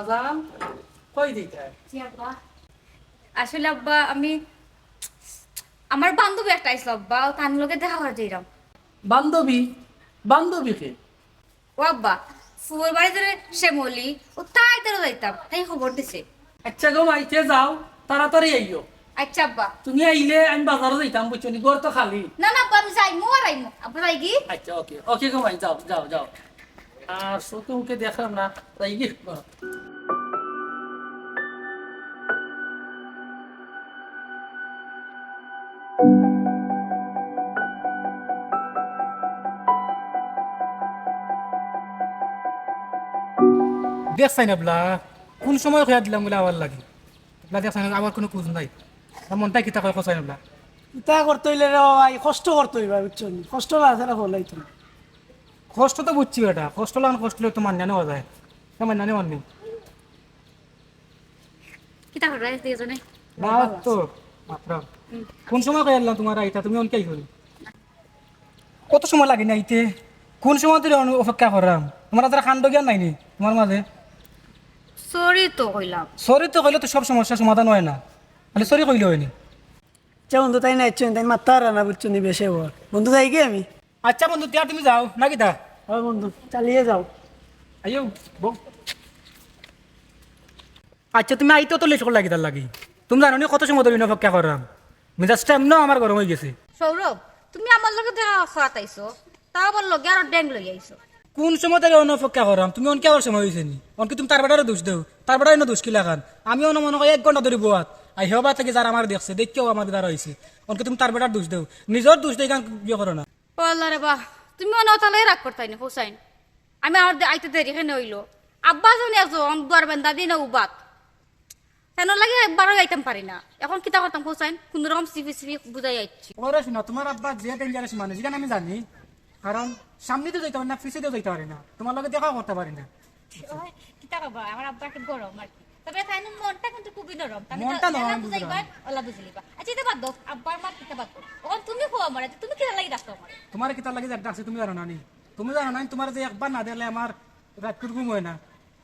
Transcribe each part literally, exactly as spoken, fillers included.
বাজান, কই দিতা? জি আব্বা। আসলে আব্বা, আমি, আমার বান্ধবী একটা আইছিল আব্বা, ও তার লগে দেখা করার যাইরাম। বান্ধবী? বান্ধবী কে? ও আব্বা, ফুয়ের বাড়ি ধরে শ্যামলি, ও তাই ধরে যাইতাম, তাই খবর দিছে। আচ্ছা গো মাই, তে যাও, তাড়াতাড়ি আইও। আচ্ছা আব্বা। তুমি আইলে আমি বাজারো যাইতাম, বুঝছো নি? ঘর তো খালি। না না আব্বা, আমি যাইমু আর আইমু। আব্বা যাইগি? আচ্ছা, ওকে, ওকে গো মাই, যাও, যাও, যাও। আর চোখে মুখে দেখলাম না, যাইগি? দেখছাইন না বলা, কোন সময় কইয়া দিলাম বলে আবার লাগি। বলা দেখছাইন না, আবার কোনো খোঁজ নাই। আর মনটা কিতা কয় কছাইন না বলা। ইতা করতে অইলে রে ভাই, কষ্ট করতে অইবা, বুঝছো নি? কষ্ট না ছাড়া হলাই তুমি। কষ্ট তো বুঝছি বেটা, কষ্ট লাগান কষ্ট হলে তো মান্য নেওয়া যায়। তা মান্য নেওয়ার নেই। কিতা কররা দুইজনে? না তো, মাত্র। কোন সময় কইয়া দিলাম তোমার আইতা, তুমি অনকে আইছো নি? কত সময় লাগে না আইতে? কোন সময় ধরে অন-, অপেক্ষা কররাম? তোমার আর কাণ্ড জ্ঞান নাই নি তোমার মাঝে? সরি তো কইলাম। সরি তো কইলে তো সব সমস্যা সমাধান হয় না। মানে সরি কইলে হয়নি। আচ্ছা বন্ধু, তাই না ইচ্ছুন, তাই মাত্তা আর না বুঝছো নি বেশি বল। বন্ধু যাইগি আমি? আচ্ছা বন্ধু, তে তুমি যাও, না কিতা? হয় বন্ধু, চালিয়ে যাও। আইও, বউ। আচ্ছা, তুমি আইতে অত লেট করলা কিতার লাগি? তুমি জানো নি কত সময় ধরে অপেক্ষা কররাম? মেজাজটা এমনেও আমার গরম হয়ে গেছে। সৌরভ, তুমি আমার লগে দেখা করাত আইছো, তাও আবার লগে আরো ড্যাং লই আইছো। কোন সময় ধরে অপেক্ষা কররাম? তুমি অনকে আবার সময় হইছে নি? অনকে তুমি তার বেটারে দোষ দেও, তার বেটারে না দোষ কিলাখান? আমি অন মনে হয় এক ঘন্টা ধরে বওয়াত। আই হেবা থাকি যার আমার দেখছে, দেখকেও আমার দ্বারা হইছে। অনকে তুমি তার বেটার দোষ দেও, নিজর দোষ দেই কারণ ইয়ে করো না। ও আল্লাহ রে বা, তুমি অন তালে রাগ করতাই না, হুসাইন। আমি আমার দে-, আইতে দেরি কেনে হইলো? আব্বা যখন একজন দুয়ার বেন্দা দিন উবাত, কেন লাগে একবারও যাইতাম পারি না। এখন কিতা করতাম, হুসাইন? কোন রকম সিফি সিফি বুঝাই আইছি। ওরে শোনা, তোমার আব্বা যে ডেঞ্জারাস মানুষ, এখানে আমি জানি। কারণ সামনে তো যাইতে পারি না, পিছে তো যাইতে পারি না, তোমার লগে দেখাও করতে পারি না। ওই, কিতা কবা, আমার আব্বা একটু গরম আর কি। তবে তাই না, মনটা কিন্তু খুবই নরম। তাহলে মনটা তা-, নরম, তাহলে আমি বুঝলাম। বুঝাইবা, ওলা বুঝলিবা। আচ্ছা, এটা বাদ দাও, আব্বার মা কিতা বাদ দাও। এখন তুমি কও আমারে, তুমি কিতা লাগি ডাকছো আমারে? তোমার কিতা লাগি ডাকছি তুমি জানো না নি? তুমি জানো না নি, তোমার যে একবার না দিলে আমার রাত ঘুম হয় না।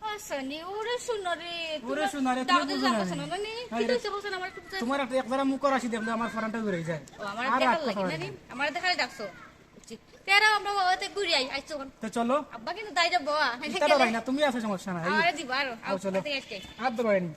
ও সনি, ওরে শোনো রে, ওরে শোনো রে, তুমি বুঝো না নি। শোনো না নি? হ্যাঁ, কি রে। কইছো, বলছো না, আমার একটু বুঝাই তোমার একটা একবার মুখ করাসি দেখলে আমার ফরানটা ঘুরে যায়। ও, আমার আর দেখার রাগ লাগি কথা না হয় নি? না। আমার দেখাই ডাকছো। বুঝছি। তেরা আমরা বাবাতে ঘুরি আই, আইছো কোন? তো চলো। আব্বা কিন্তু দাই যাবো, আ, ইটা গেলে। ডরাই না, তুমি আছো, সমস্যা নাই। আরে দিবা আরো, আও, আও, চলো। তাতে আজকে। আর ডরাই নি।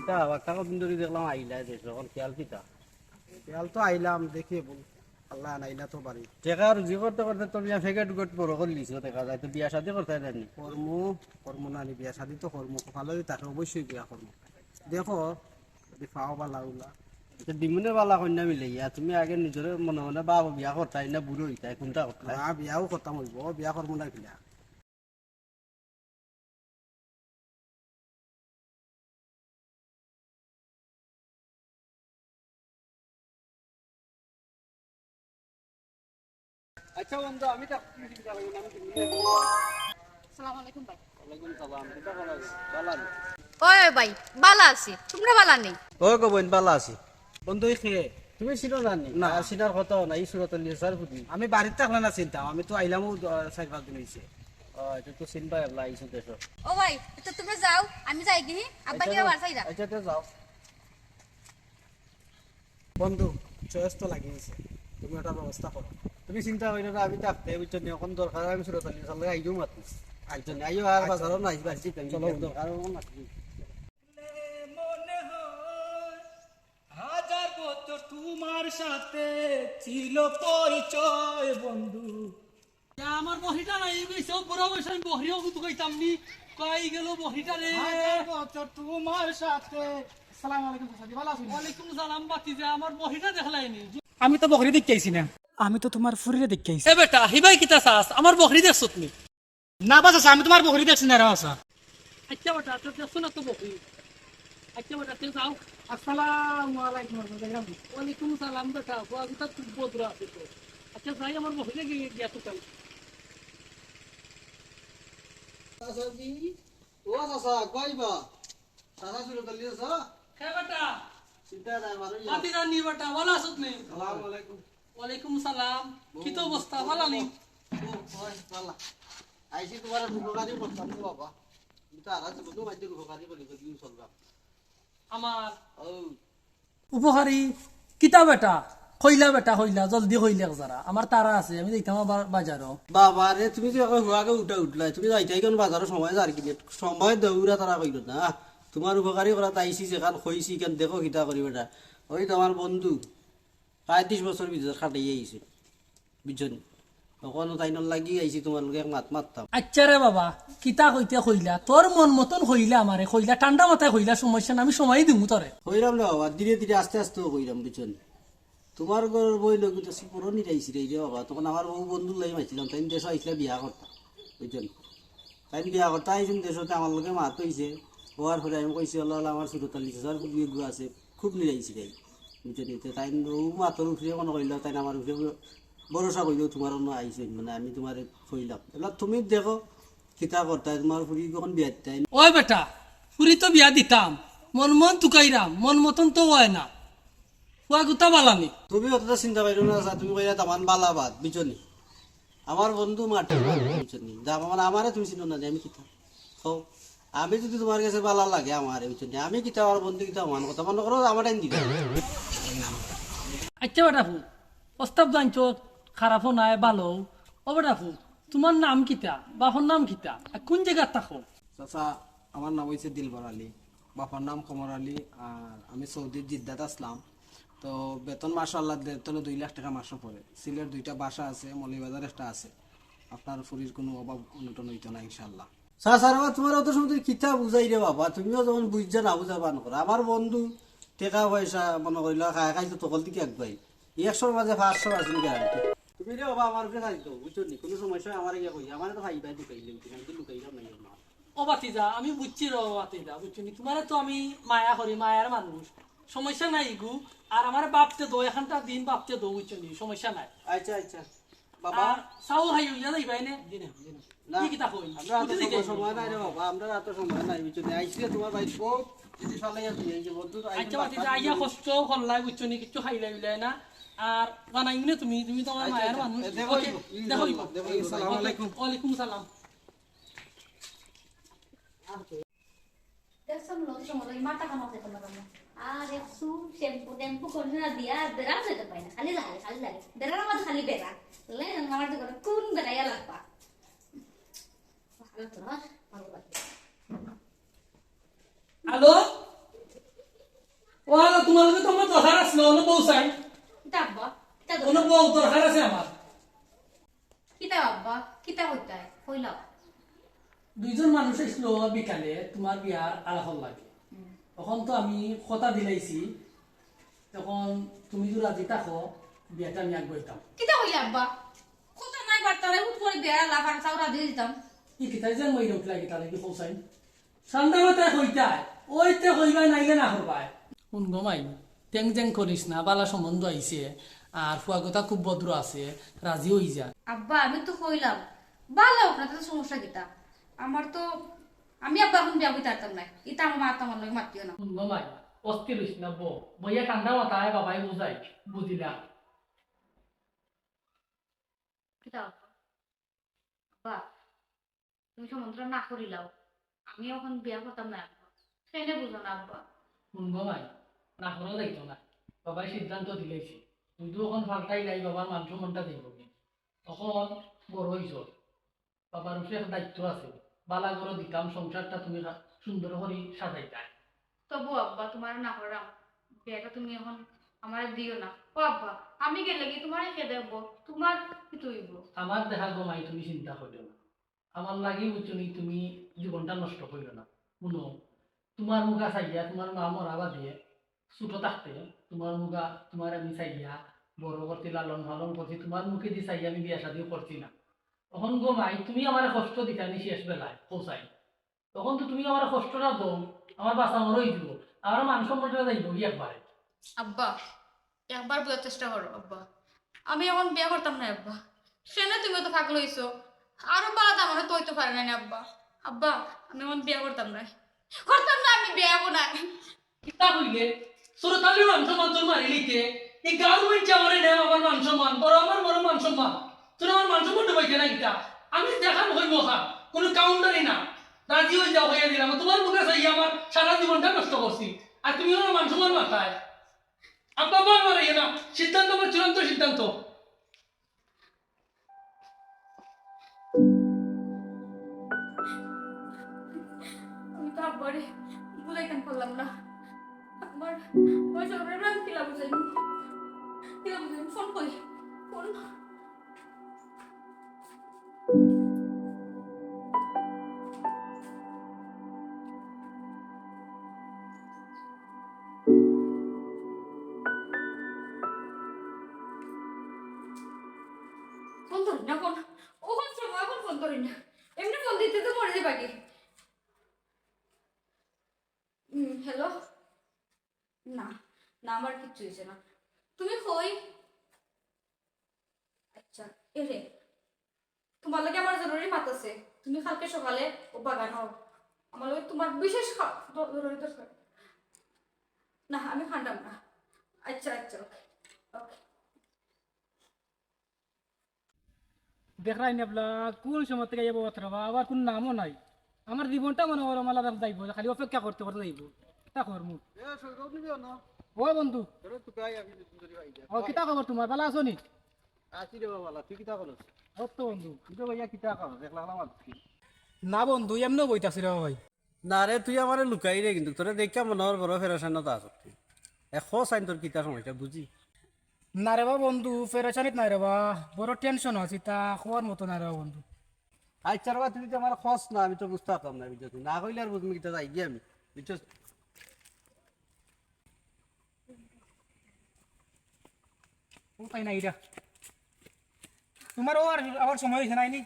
ইটা আবার টাকা বিন্দুরি দেখলাম আইলা যে, যখন খেয়াল কিতা? খেয়াল তো আইলাম, দেখি বল, আল্লাহ আনাইলা তো বাড়ি। টেকা রুজি করতে করতে তো মিয়া ফেকেট উকেট বড় করে লিছো, দেখা যায় তো বিয়া শাদি করতে জানি। কর্ম, কর্ম নানি বিয়া শাদি তো কর্ম, কপালো যদি থাকে অবশ্যই বিয়া কর্ম। দেখো, যদি পাও বালা উলা। তো দিমুনে বালা কইনা মিলাইয়া, তুমি আগে নিজরে মনে মনে ভাবো বিয়া করতাই না বুড়ো হইতাই, কোনটা করতাই? না, বিয়াও খতম হইব, বিয়া কর্ম না কিনা। আচ্ছা বন্ধু, আমি তো আসসালামু আলাইকুম ভাই। ওয়ালাইকুম সালাম, কিতা খবর? ভালা নি? ওই, ওই ভাই, ভালা আছি, তোমরা ভালা নি? ওই গো বইন, ভালা আছি। বন্ধু, ই কে? তুমি চিনো না নি? না। আর চিনার কথা না, ই সুরত আলী স্যার বুঝি। আমি বাড়িত থাকলে না চিনতাম, আমি তো আইলাম ও দ-, চার পাঁচ দিন হইছে। ও, এটা তো চিনবা, এবলা আইছো দেশো। ও ভাই, তো তুমি যাও, আমি যাই কি? আব্বা আচ্ছা, কিবা যাও। বার চাইরা। আচ্ছা, তো যাও। বন্ধু, চয়েস তো লাগিয়েছে, তুমি একটা ব্যবস্থা করো। তুমি চিন্তা করিও না, আমি থাকতে, বুঝছো নি? এখন দরকার, আমি সুরত আলী স্যার লগে আইও মাত্র। আইও নি, আইও আর আচ্ছা। বাজারও নাই, বাড়িতে আমি চলো বন্ধু। দরকার, ও মাত্র। মনে হয় হাজার বছর তোমার সাথে ছিল পরিচয় বন্ধু। আমার বহিটা নাই, এই সব বুড়া বয়সে আমি বহিও কিন্তু কইতাম নি। কই গেল বহিটা রে? হাজার বছর তোমার সাথে। আসসালামু আলাইকুম চাচা, ভালা আছইন? ওয়ালাইকুম সালাম ভাতিজা, আমার বহিটা দেখলায় নি। আমি তো বকরি দেখতে আইছি না, আমি তো তোমার ফুরিরে দেখতে আইছি। এ বেটা, হিবাই কিতা চাস? আমার বকরি দেখছত নি? না বা চাচা, আমি তোমার বকরি দেখছি না রে চাচা। আচ্ছা বেটা, তোর দেখছো না তো বকরি। আচ্ছা বেটা, তুই যাও। আসসালামু আলাইকুম, আসসালাম। ওয়ালাইকুম সালাম বেটা, ও আমি তো খুব বদরা আছে তো। আচ্ছা যাই, আমার বকরিরে গিয়া, গিয়া তো চাই। চাচাজি, ও চাচা, কই বা? চাচা সুরত আলী চাচা? হে বেটা। চিন্তা নাই, ভালো আছি। মাতি জানি বেটা, ভালো আছত নি? আসসালামু আলাইকুম। ওয়ালাইকুম সালাম। কিতা অবস্থা, ভালো নি? ও, ওই, ভালো। আইছি তোমার উপকারই করতাম গো বাবা। আমি তো আর জীবনও মাঝে উপকারই করি, করি চললাম। আমার ও। উপকারী কিতা বেটা? কইলা বেটা, কইলা, জলদি কইলে এক জারা। আমার তারা আছে, আমি যাইতাম আবার বাজারও। বাবা রে, তুমি যে এখন হুয়াকে উঠা উঠলাই, তুমি যাইতাই কেন বাজারও? সময় যার কি নেট? সময় দৌড়া তারা কইল না। তোমার উপকারী করা তাইছি, যেখান কইছি, কেন দেখো কিতা করি বেটা। ওই তো আমার বন্ধু, পঁয়ত্রিশ বছর ভিতরে খাটাইয়া আইছে, বুঝছো নি? তখন তাইনর লাগি আইছি, তোমার লগে এক মাত মারতাম। আচ্ছা রে বাবা, কিতা কইতে কইলা, তোর মন মতন কইলা আমারে, কইলা ঠান্ডা মাথায় কইলা, সমস্যা না, আমি সময় দিমু তোরে। কইরাম রে বাবা, ধীরে ধীরে আস্তে আস্তে কইরাম, বুঝছো নি? তোমার ঘরর বউ নগি তো সিপরও নিরাইছি রে, রে বাবা, তখন আমার বউ বন্ধুর লাগি মাইছিলাম, তাই দেশে আইসলা বিয়া করতা, বুঝছো নি? তাই বিয়া করতা আইছেন দেশতে, আমার লগে মাত হইছে, হওয়ার পরে আমি কইছি, "আল্লাহ, আল্লাহ, আমার সুরত আলী চাচার ফুড়ি এগু আছে, খুব নিরাইছি রে।" বুঝছো নি? তো তাই ও মাতর উপরে মনে কইল, তাই আমার উপরে ভরসা কইল, "তোমার অন্য আইছে, মানে আমি তোমার কইলাম।" এবার তুমি দেখো, কিতা করতায়, তোমার ফুড়ি কখন বিয়া দিতায়? ওই বেটা, ফুড়ি তো বিয়া দিতাম, মন মন তুকাইরাম, মন মতন তো হয় না। ফুয়া গুতা বালা নি? তুমি অতটা চিন্তা করিও না, চাচা, তুমি কইরা তামান বালা বাদ, বুঝছো নি? আমার বন্ধু মাঠে, বুঝছো নি? যা, আমার, আমারে তুমি চিনো না, আমি কিতা? কও, আমি যদি তোমার কাছে বালা লাগে, আমারে, বুঝছো নি? আমি কিতা, আমার বন্ধু কিতা, আমার কথা মনে করো, আমার টাইম দিবে। আচ্ছা বেটা ফুত, প্রস্তাব জানছো, খারাপও নাই, ভালো। ও বেটা ফুত, তোমার নাম কিতা? বাপর নাম কিতা? আর কোন জায়গাত থাকো? চাচা, আমার নাম হইছে দিলবর আলী, বাপর নাম কমর আলী, আর আমি সৌদি জিদ্দাত আসলাম। তো বেতন মাশাআল্লাহ দেড় তনে দুই লাখ টাকা মাসে পড়ে। সিলেট দুইটা বাসা আছে, মৌলভীবাজার একটা আছে। আপনার ফুড়ির কোনো অভাব অনটন হইতো না ইনশাআল্লাহ। চাচা রে বা, তোমার অত সময় কিতা বুঝাই রে বাবা, তুমিও যখন বুঝছো না বুঝা বান করো। আমার বন্ধু টেকা পয়সা মনে করিল খায় খাইতো তকল দিকে এক ভাই, একশোর মাঝে পাঁচশো পার্সেন্ট গ্যারান্টি। তুমি রে বাবা আমার উপরে খাইতো, বুঝছো নি? কোনো সমস্যা হয় আমার গিয়ে কই, আমার তো ভাই ভাই ঢুকাইলে, আমি তো ঢুকাইলাম না। ও ভাতিজা, আমি বুঝছি রে বাবা ভাতিজা, বুঝছো নি? তোমারে তো আমি মায়া করি, মায়ার মানুষ, সমস্যা নাই ইগু। আর আমারে ভাবতে দো, এখানটা দিন ভাবতে দো, বুঝছো নি? সমস্যা নাই। আচ্ছা, আচ্ছা। বাবা। আর চাও খাই হইয়া যাইবা এনে? জি না, জি না। না, কি কিতা কই? আমরা অত সময় নাই রে বাবা, আমরা অত সময় নাই, বুঝছো নি? আইসি তোমার ভাই বউ, যদি ফালাইয়া দিয়ে এই যে বন্ধু, আইসি আচ্ছা, ভাতিজা, আইয়া কষ্ট করলাই, বুঝছো নি? কিচ্ছু খাইলাই উলাই না। আর জানাই না তুমি, তুমি তো আমার আচ্ছা, মায়ের আচ্ছা। মানুষ। এ, দেখো ওকে, ইবো, দেখো ইবো। ইনশাআল্লাহ, দেখো ইবো। ওকে, ওয়ালাইকুম। ওয়ালাইকুম সালাম। দেখছো, নষ্ট হলো, এই মাথা কামাতে পারলাম না। আর একটু শ্যাম্পু ট্যাম্পু কন্ডিশনার দিয়া আর বেড়া যেতে পারি না, খালি লাগে, খালি লাগে। বেড়ার মধ্যে খালি বেড়া। লে, আমার তো করে কোন বেড়াইয়া লাগবা? ভালো তো, ভালো লাগে। হ্যালো? ও হ্যালো, তোমার লগে তো আমার দরকার আছিল, অন্য বউ চাই। কিতা আব্বা? কিতা অন্য দরকার? বউ দরকার আছে আমার। কিতা আব্বা? কিতা কইতায়? কইলাও। দুইজন মানুষ আইছিল বিকালে তোমার বিয়ার আলাপর লাগি। হুম। তখন তো আমি কথা দিলাইছি, তখন তুমি যদি রাজি থাকো, বিয়াটা আমি আগুয়াইতাম। কিতা কইলে আব্বা? কথা নাই বার্তা নাই, হুট করে বিয়ার আলাপ আর চাও রাজি দিতাম। ই কিতাই যে মইরা উঠলা কিতা লাগি কও চাইন? ঠান্ডা মাথায় কইতায়, ওইতে কইবায় নাইলে না করবায়। হুন গো মাই, টেং জেং করিস না, বালা সম্বন্ধ আইছে, আর ফুয়াগুতা খুব ভদ্র আছে, রাজি অই যা। আব্বা, আমি তো কইলাম, বালা হোক না, তাতে সমস্যা কিতা? আমার তো, আমি আব্বা এখন বিয়া করতে পারতাম না, ইতা আমার মা তো আমার লগে মাতিও না। হুন গো মাই, অস্থির অইস না, বউ, বইয়া ঠান্ডা মাথায় বাবায় বুঝাই, বুঝিলা। কিতা? আব্বা, তুমি সম্বন্ধটা না করিলাও, আমি এখন বিয়া করতাম না আব্বা। কেনে বুঝো না আব্বা? হুন গো মাই, না করা যাইতো না। বাবায় সিদ্ধান্ত দিলাইছে, যদি এখন পাল্টাইলাই বাবার মান সম্মানটা যাইবো। এখন বড় অইছো, বাবার উপরে এক দায়িত্ব আছে, বালা ঘরো দিতাম, সংসারটা তুমি সুন্দর করি সাজাইতায়। তবু আব্বা, তোমারে না করাম, বিয়াটা তুমি এখন আমারে দিও না। ও আব্বা, আমি গেলে কি তোমারে কে দেখবো? তোমার কিতা অইবো? আমার দেখা গো মাই, তুমি চিন্তা করিও না। আমার লাগি বুঝছো নি, তুমি জীবনটা নষ্ট করিও না। হুনো, তোমার মুখা চাইয়া, তোমার মা মরা বাদে, ছোট থাকতে, তোমার মুখা, তোমার আমি চাইয়া, বড় করছি, লালন পালন করছি, তোমার মুখেদি চাইয়া আমি বিয়া শাদিও করছি না। এখন গো মাই, তুমি আমারে কষ্ট দিতায় নি শেষ বেলায়, কও চাইন। তখন তো তুমি আমার কষ্টটা দেও, আমার বাঁচা মরই দিব, আমার মান সম্মানটা যাইব কি একবারে। আব্বা, একবার বুঝার চেষ্টা করো আব্বা, আমি এখন বিয়া করতাম না আব্বা। কেনে তুমি তো পাগল হইছো, আরো বালা দাম তো হইতে পারে না আব্বা। আব্বা, আমি এখন বিয়া করতাম না, করতাম না আমি বিয়া এখন আর। কিতা কইলে? সুরতালি মান সম্মান তোর মারি নিতে। এই গাঁর মধ্যে আমারে নেও আমার মান সম্মান, বড় আমার বড় মান সম্মান। তুই আমার মান সম্মান ডুবাইতে না কিতা? আমি দেখান হইব খা, কোনো কাউন্টারই না। রাজি হয়ে যাও, হইয়া দিলাম। তোমার মুখে চাই আমার সারা জীবনটা নষ্ট করছি। আর তুমি আমার মান সম্মান মাথায়। আব্বা, আব্বা, আমার ইয়ে না। সিদ্ধান্ত আমার চূড়ান্ত সিদ্ধান্ত। আমি তো আব্বারে বুঝাইতাম পারলাম না। আমার, আমার সবরে আমি কিলা বুঝাইব? কিলা বুঝাইব? ফোন কই? ফোন। ফোন ধরি না, ফোন। ও ফোন ছেড়ে, এখন ফোন ধরি না। এমনি ফোন দিতে তো মরে যাবে আগে। হুম, হ্যালো? না, না, আমার কিচ্ছু হয়েছে না। তুমি কই? আচ্ছা, এরে, তোমার লগে আমার জরুরি মাত আছে। তুমি কালকে সকালে ও বাগান হও। আমার লগে তোমার বিশেষ খা-, দ-, জরুরি দরকার। না, আমি খান্ডাম না। আচ্ছা, আচ্ছা, ওকে, ওকে। দেখরাই না বলা, কোন সময় থেকে যাবো বাতরা বা, আবার কোন নামও নাই। আমার জীবনটা মনে করো মালা যাইব, খালি অপেক্ষা করতে করতে যাইব। তা করমু। এ, সৈকত নিবি না? ও বন্ধু। এরে, তুই আয়, আমি দুদিন ধরে আই যা। ও, কিতা খবর তোমার? ভালা আছো নি? আছি রে বাবা, ভালা। তুই কিতা করস? ও তো বন্ধু। তুই তো ভাইয়া কিতা করস? একলা একলা মাতছি। না বন্ধু, এমনেও বইতাছি রে বাবা ভাই। না রে, তুই আমারে লুকাই রে, কিন্তু তোরে দেখিয়া মনে হয় বড় পেরেশানিত আছস তুই। এ, ক চাইন তোর কিতা সমস্যা বুঝি? না রে বা বন্ধু, পেরেশানিত নাই রে বা, বড় টেনশন আছি, তা কওয়ার মতো না রে বা বন্ধু। আচ্ছা রে বা, তুই তো আমারে কস না, আমি তো বুঝতে পারতাম না, বুঝছস? না কইলে আর বুঝমু কিতা যাই গিয়া আমি, বুঝছস? উপায় নাই রে। তোমার ও আর আমার সময় হয়েছে নাইনি?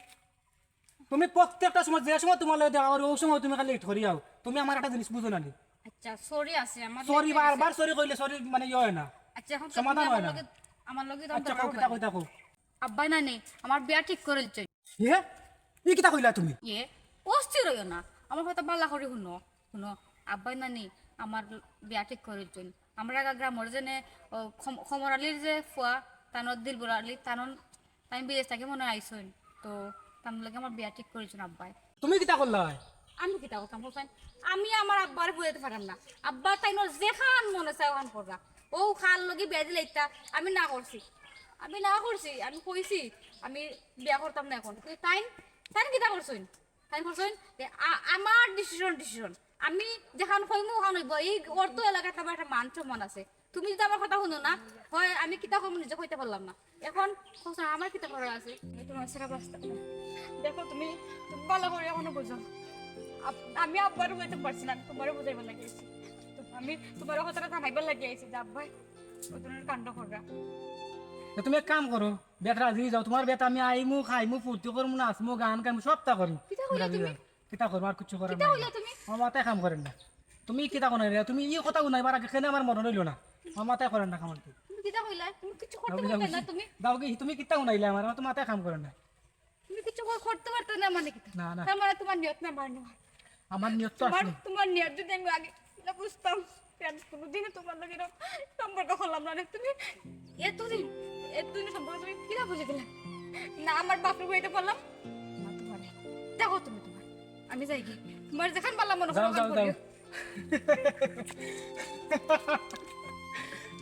তুমি প্রত্যেকটা সময়, যে সময় তোমার লগে দেখা করি, ওই সময় তুমি খালি লেট করি আও। তুমি আমার একটা জিনিস বুঝো না নি? আচ্ছা, সরি আছে, আমার সরি, বারবার সরি কইলে সরি মানে ইয়ে হয় না, আচ্ছা, এখন তো সমাধান তুমি হয় আমার না। লগে, আমার লগে তো আচ্ছা, দরকার কও, কিতা হবে। কইতা কও? আব্বাই নানি আমার বিয়া ঠিক করে দিচ্ছেন। এ? ই কিতা কইলা তুমি? এ, অস্থির হইও না, আমার কথা ভালা করি হুনো, হুনো, আব্বাই নানি আমার বিয়া ঠিক করে দিচ্ছেন। আমরা গ্রামর যেনে, ও, খম-, খমর আলীর যে ফুয়া, তানর দিলবর আলী, তানর তাইন বিদেশ থাকি মনে আইছইন, তো তান লগে আমার বিয়া ঠিক করেছইন আব্বায়। তুমি কিতা করলায়? আমি কিতা করতাম কওছাইন? আমি আমার আব্বারে বুঝাইতে পারলাম না। আব্বা তাইনর যেখান মনে চায় ওখান কররা। ও কার লগে বিয়া দিলে ইতা আমি না করছি। আমি না করছি, আমি কইছি আমি বিয়া করতাম না এখন। কিন্তু তাইন, তাইন কিতা করছইন? তাইন করছইন যে আ-, আমার ডিসিশন, ডিসিশন। আমি যেখান কইমু ওখান হইব। এই অর্থ এলাকাত আমার একটা মান সম্মান আছে। তুমি যদি আমার কথা হুনো না, হয় আমি কিতা কইমু নিজে কইতে পারলাম না। এখন কওছাইন আমার কিতা করার আছে? আমি তোমার ছাড়া বাঁচতাম না। দেখো তুমি, তুমি ভালা করি এখনো বুঝো। আপ-, আমি আব্বারে বুঝাইতে পারছি না, আমি তোমারে বুঝাইবার লাগি আইছি। তো আমি তোমার কথাটা জানাইবার লাগি আইছি যে আব্বায় ওই ধরনের কাণ্ড কররা। তা তুমি এক কাম করো, বেটা রাজি যাও, তোমার বেটা আমি আইমু, খাইমু, ফুর্তি করমু, নাচমু, গান গাইমু, সবতা করমু। কিতা কইলা তুমি? কিতা করমু, আর কিচ্ছু করার কিতা নাই। কইলা তুমি? আমার মাথায় কাম করের না। তুমি কিতা কও না রে? তুমি ই কথা হুনাইবার আগে কেনে আমার মরণ হইল না? আমার মাথায় করের না কাম আর কি। তুমি কিতা কইলা? তুমি কিচ্ছু করতে পারতে না তুমি। দাও কি, তুমি কিতা হুনাইলে আমার? আমার তো মাথায় কাম করের না। তুমি কিচ্ছু কর-, করতে পারতে না মানে কিতা? না, না। তার মানে তোমার নিয়ত না আমার নিয়ত। আমার নিয়ত তো তোমার, আসলে। তোমার নিয়ত যদি আমি আগে না বুঝতাম, তে আমি কোনোদিনও তোমার লগে এরকম সম্পর্ক করলাম না রে। তুমি এতদিন, এতদিন সম্পর্ক তুমি কিলা বুঝে দিলা? না আমার বাপরে বুঝাইতে পারলাম, না তোমারে। দেখো তুমি তোমার, আমি যাই কি? তোমার যেখান ভালা মনে যাও, করো যাও, ওখান যাও। করিও।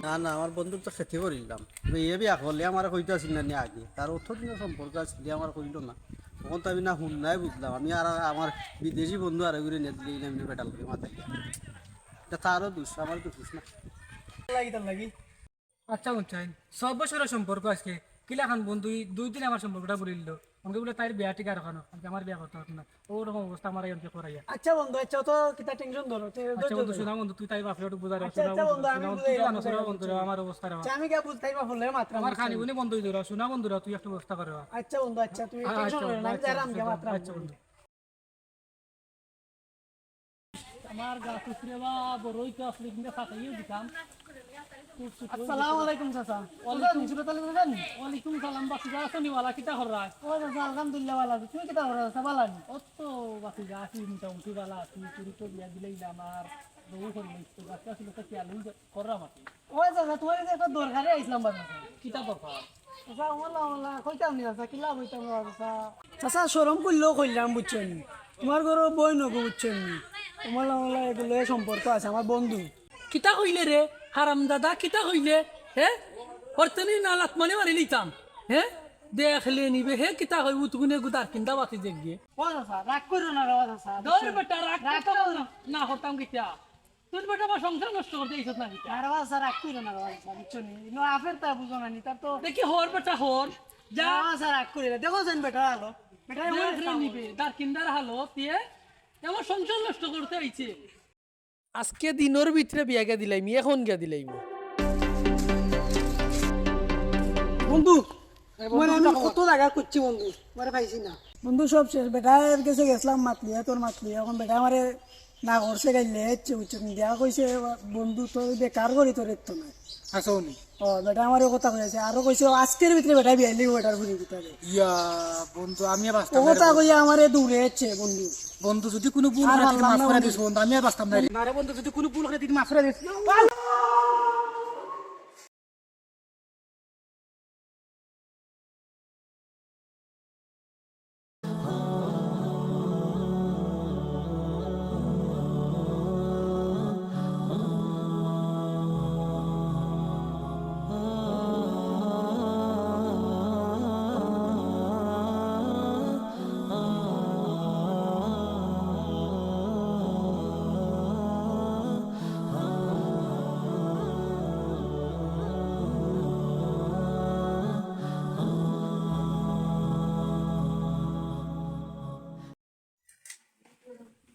না, না, আমার বন্ধুর তো খেতে করিলাম। তবে এ বিয়া করলে আমার কইতে আসিল না নি আগে। তার অত দিনের সম্পর্ক আসিল, আমার কইল না। তখন তো আমি না হুন নাই বুঝলাম। আমি আর আমার বিদেশি বন্ধু আর ঘুরে নিয়ে দিলে আমি বেটার লগে মাথায়। এটা তারও দোষ, আমার তো দোষ না। লাগি তার লাগি। আচ্ছা, হুনছাইন, ছয় বছরের সম্পর্ক আজকে, কিলাখান বন্ধু, দুই দিন আমার সম্পর্কটা বলিল। আমাকে বলে তাইর বিয়া ঠিক আর ওখানে, আমাকে আমার বিয়া করতে পারতো না। ওরকম অবস্থা আমার এই অন্তে করাইয়া। আচ্ছা বন্ধু, আচ্ছা, তো কিতা টেনশন ধরো, তে আচ্ছা ধৈর্য বন্ধু, ধরো। শোনা বন্ধু, তুই তাই বাপরে একটু বুঝাই আচ্ছা, আচ্ছা বন্ধু, আমি শোনা বন্ধু, বুঝাই, তুই জানো, বুঝাই, শোনা বন্ধু, বুঝাই। আমার অবস্থা রে। আচ্ছা, আমি গিয়া বুঝাই বা বললে মাত্র, আচ্ছা। আমার খানি বুনি বন্ধু ধরো, শোনা বন্ধু রে, তুই একটু ব্যবস্থা করে। আচ্ছা বন্ধু, আচ্ছা, তুমি আচ্ছা, টেনশন করো না, আমি আচ্ছা, যারাম গিয়া আচ্ছা, মাত্র। আচ্ছা বন্ধু। আমার গাছ উপরে বা বড়ই তো আসলে কিন্তু ফাটাইও দিতাম। খুব ছোট হয়ে আসসালামু গেছে। আলাইকুম চাচা। ওয়ালাইকুম। চাচা, আপনি সুরত আলী চাচা নি? ওয়ালাইকুম সালাম, বাতিজা আছো নি বালা, কিতা কররায়? ও চাচা, আলহামদুলিল্লাহ বালা আছি। তুমি কিতা কররায় চাচা, বালা নি? ও তো বাতিজা আছি, মোটামুটি বালা আছি। চুরি তো বিয়া দিলাইলাম আর বউ করলে তো বাচ্চা ছিল তো খেয়াল হয়ে কররাম আর কি। ও চাচা, তোমার কাছে একটা দরকারে আইছিলাম বা চাচা। কিতা দরকার? চাচা, ওলা, ওলা, কইতাম নি চাচা, কিলা কইতাম না চাচা। চাচা, শরম করলেও কইলাম, বুঝছো নি? তোমার ঘরর বইন অগু, বুঝছো নি? ওলা, ওলা, এগুলো সম্পর্ক আছে, আমার বন্ধু। কিতা কইলে রে, হারামজাদা, কিতা কইলে? হে? করতে নি না লাত মারি মারি লিতাম। হে? দেখলে নিবে, হে কিতা কই, উতগুনে গুদার কিন্দা বাতি দেখবে। ও চাচা, রাগ করো না রে, ও চাচা, দৌড় বুঝছো? বেটা, রাগ রাগ করতাম করো না। না। না করতাম কিতা? তুই বেটা আমার সংসার নষ্ট করতে আইছত না কিতা? আরে বাবা, স্যার, রাগ কইরো না বাবা, স্যার, বুঝছো নি? ইনো আফের তা বুঝো না নি, তার তো দেখি হর বেটা হর, যা। না, স্যার, রাগ কইরো না। দেখো সেন বেটা আলো। বেটা দেখ আমার রে কাম নিবে, তার কিন্দার হালো, তিয়ে আমার সংসার নষ্ট করতে আইছে। আজকে দিনর ভিতরে বিয়া গিয়া দিলাইমি, এখন গিয়া দিলাইমি। বন্ধু, এ বন্ধু, তোমার আমি কিতা খবর? কত জাগা খুঁজছি বন্ধু, তোমারে পাইছি না। বন্ধু, সব শেষ। বেটার গেছে গেছলাম মাতলিয়া, তোর মাতলিয়া, এখন বেটা আমারে না করছে, গাইলে এসছে, বুঝছো নি? দিয়া কইছে, "বন্ধু, তোর বেকার করি তোর এত নাই।" আচ্ছা, উনি। ও, বেটা আমারে কথা কইছে, আরো কইছে, "আজকের ভিতরে বেটা বিয়া লিব, বেটার ঘুরে দিতে হবে।" ইয়া, বন্ধু, আমি আর ও বাঁচতাম না রে কথা বন্ধু। কইয়া আমারে দূরে এসছে বন্ধু। বন্ধু, যদি কোনো ভুল আর হয়, তুই মাফ করে দিস বন্ধু, আমি আর বাঁচতাম না রে। না রে বন্ধু, যদি কোনো ভুল হয়, তুই মাফ করে দিস।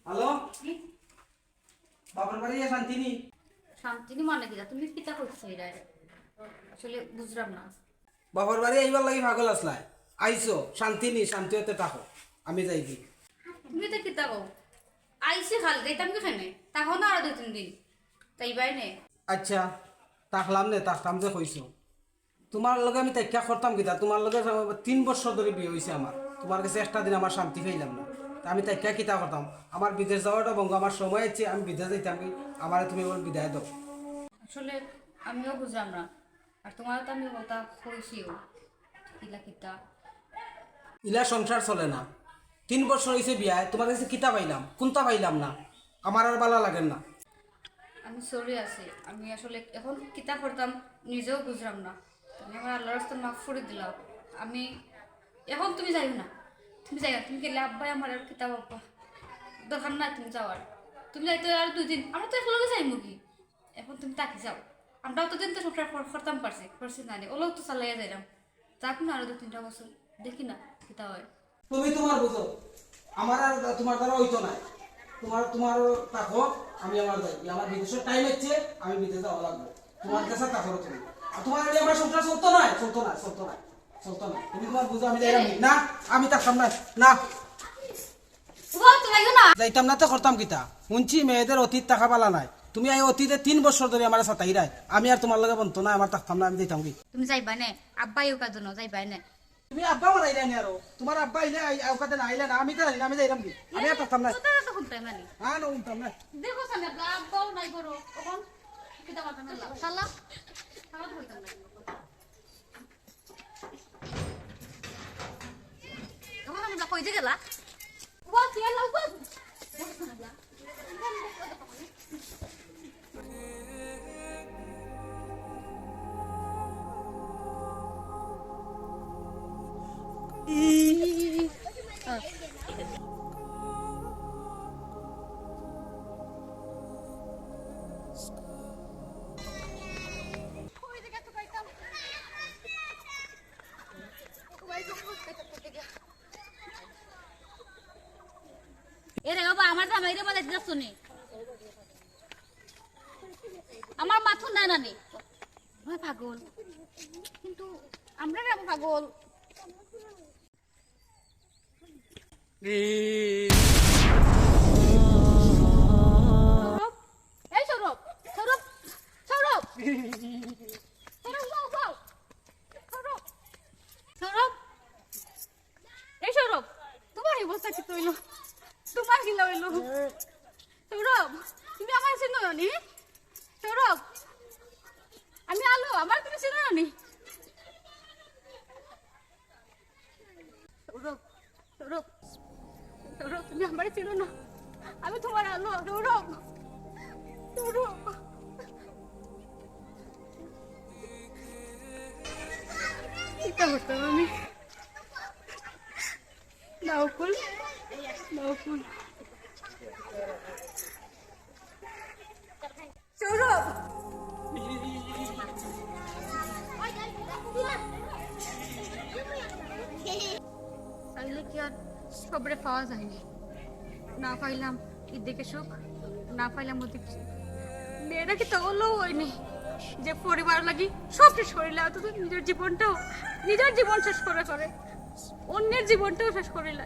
হ্যালো? বাপর বাড়ি শান্তি নি? শান্তি নি মানে কিতা? তুমি কিতা কইছো এরা? আসলে বুঝলাম না। বাপর বাড়ি আইবার লাগি পাগল আছলায়। আইছো, শান্তি নি, শান্তি অইতে থাকো। আমি যাইগি। তুমি তো কিতা কও? আইছি খাল, যাইতাম কি খানে? থাকো না আরো দুই তিন দিন। তাই বাই নে। আচ্ছা, থাকলাম নে, থাকতাম যে কইছো। তোমার লগে আমি থাকিয়া করতাম কিতা? তোমার লগে তিন বছর ধরি বিয়া অইছে আমার। তোমার গেছে একটা দিন আমার শান্তি পাইলাম না। তে আমি থাকিয়া কিতা করতাম? আমার বিদেশ যাওয়াটা ভঙ্গ, আমার সময় আইছে, আমি বিদেশ যাইতাম কি? আমারে তুমি অখন বিদায় দেও। আসলে আমিও বুঝলাম না। আর তোমারে তো আমি কথা কইছিও। কিলা কিতা? ইলা সংসার চলে না। তিন বছর অইছে বিয়ায়, তোমার গেছে কিতা পাইলাম? কুন্তা পাইলাম না। আমার আর বালা লাগের না। আমি sorry আছি, আমি আসলে অখন কিতা করতাম নিজেও বুঝলাম না। তুমি আমারে আল্লার রাস্তায় মাফ করি দিলাও। আমি অখন তুমি যাইও না, তুমি যাইও না, তুমি গেলে আব্বায় আমারে আর কিতা আব্বা দরকার নাই তুমি যাওয়ার। তুমি যাইতে আর দুই দিন, আমরা তো একলগে যাইমু কি। অখন তুমি থাকি যাও, আমরা অতদিন তো সংসার কর-, করতাম পারছি, করছি না নি, অলাউ তো চালাইয়া যাইরাম। যাক না, আরো দুই তিনটা বছর দেখি না কিতা অয়। তুমি তোমার বুঝো, আমার আর তোমার দ্বারা অইতো নায়। তোমার, তোমার থাকো, আমি আমার যাই। আমার বিদেশর time অইছে, আমি বিদেশ যাওয়া লাগবো। তোমার গেছে তা করো তুমি। আর তোমার আগে আমার সংসার চলতো নায়, চলতো নায়, চলতো নায়, চলতো নায়। তুমি তোমার বুঝো, আমি যাইরাম কি? না, আমি থাকতাম নায়, না। ও, তো যাইও না। যাইতাম না তে করতাম কিতা? হুনছি মেয়েদের অতীত থাকা বালা নায়। তুমি এই অতীতে তিন বছর ধরি আমারে সাতাইরায়। আমি আর তোমার লগে বনতো নায়, আমার থাকতাম নায়, আমি যাইতাম কি? তুমি যাইবায় নে, আব্বায় অউ কাজে যাইবায় নে। তুমি আব্বা বানাইলায় নি আরো। তোমার আব্বা আইলে আই-, আই-, অউ কাজে না আইলে না, আমি তো জানি না, আমি যাইরাম কি? আমি আর থাকতাম নায়। কথা তো হুনতায় না নি। না, না, হুনতাম নায়। দেখো সামনে আব্বা, আব্বাও নাই করো। অখন কিতা মাথা মেলা? শালা, শালা তো হুনতাম না। অখন আমি কই যে গেলা? ও, কি হলো গো? এরে বাবা, আমার জামাইরে বাজাইতে যাচ্ছ নি? আমার মাথা না, না নি। ওই পাগল। কিন্তু আমরা না পাগল। সৌরভ, সৌরভ, সৌরভ, এই সৌরভ, তোমার এই অবস্থা কিতা অইলো? তোমার কিলা অইলো? সৌরভ, তুমি আমারে চিনো নি? সৌরভ, আমি আলো, আমারে তুমি চিনো নি? সৌরভ, সৌরভ, সৌরভ, তুমি আমারে চিনো না? আমি তোমার আলো, সৌরভ, সৌরভ। কিতা করতাম আমি? নাও ফুল, নাও ফুল। সৌরভ, চাইলে কি আর সবরে পাওয়া যায়নি? না পাইলাম ইদিকে সুখ, না পাইলাম ওদিকে সুখ। মেয়েরা কিতা অইলো অইনি যে পরিবার লাগি সব শেষ করিলা, অথচ নিজের জীবনটাও, নিজের জীবন শেষ করে করে অন্যের জীবনটাও শেষ করিলা।